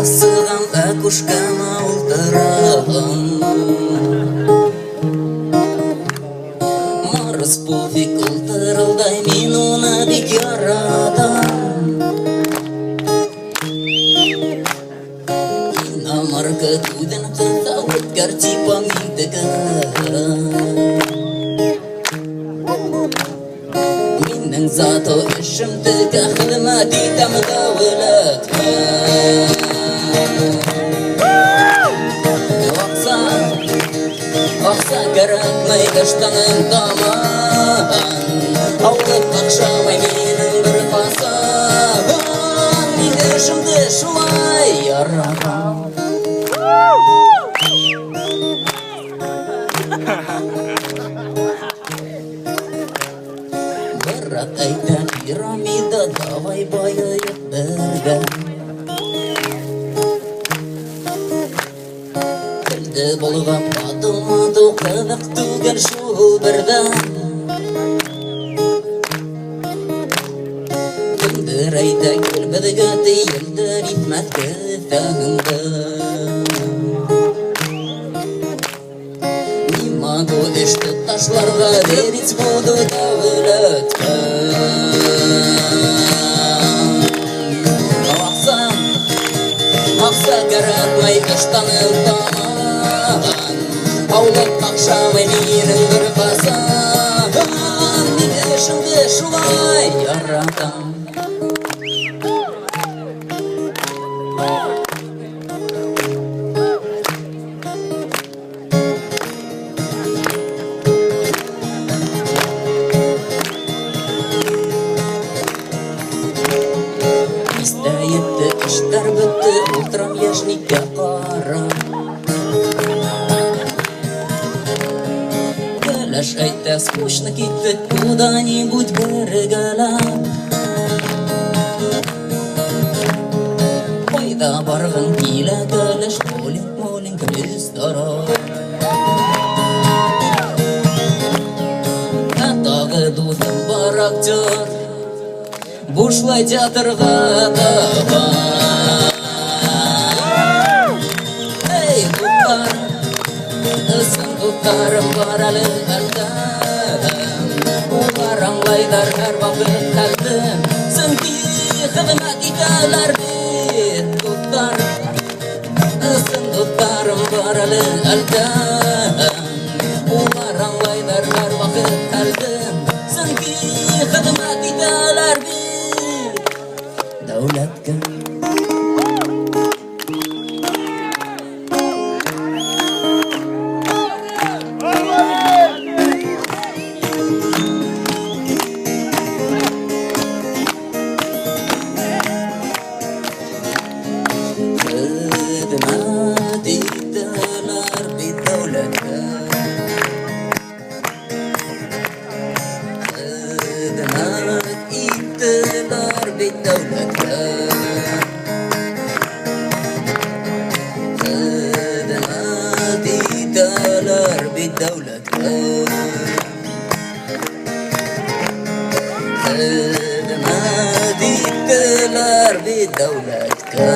Сығам окошкама ултырам. Марс пуфик ултырылдай, мин уны бик яратам. Иномарка күҙен ҡыҫа, үткәр типа миндеке. Минең зато эшем текә, хеҙмәт итәм дәүләткә. Аҡса, аҡса кәрәкмәй, ыштаным таман. Һаулыҡ ҡаҡшамай минең бер ҡасан. Мин эшемде шулай яратам. Брат әйтә, пирамида, давай байыйыҡ бергә. Телде болғап атыу-матыу ҡыҙыҡ түгел шул берҙән. Кемдер әйтә, кил беҙгә, тейелдер итмәҫ кеҫәңде. Не могу эште ташларға, верить буду дәүләткә. Аҡса, аҡса кәрәкмәй, ыштаным таман. Һаулыҡ ҡаҡшамай минең бер ҡасан. Мин эшемде шулай яратам. Бистә етте, эштәр бөттө, ултырам йәшниккә ҡарап. Кәләш әйтә, скучно, киттек куда-нибудь бергәләп. Ҡайҙа барғың килә, кәләш, боулинг, ресторан. Ә тағы дуҫым бар актер, бушлай театрға таба. Эй, дуҫтар, ысын дуҫтарым бар әле әлдә. Улар аңлайҙар һәр ваҡыт хәлде, сөнки хеҙмәт итәләр бит, дуҫтар. Ысын дуҫтарым бар әле әлдә. Улар аңлайҙар һәр ваҡыт хәлде, сөнки хеҙмәт итәләр бит дәүләткә. Хеҙмәт итәләр бит дәүләткә. Хеҙмәт иттеләр бит дәүләткә. Хеҙмәт итәләр бит дәүләткә. Хеҙмәт иттеләр бит дәүләткә.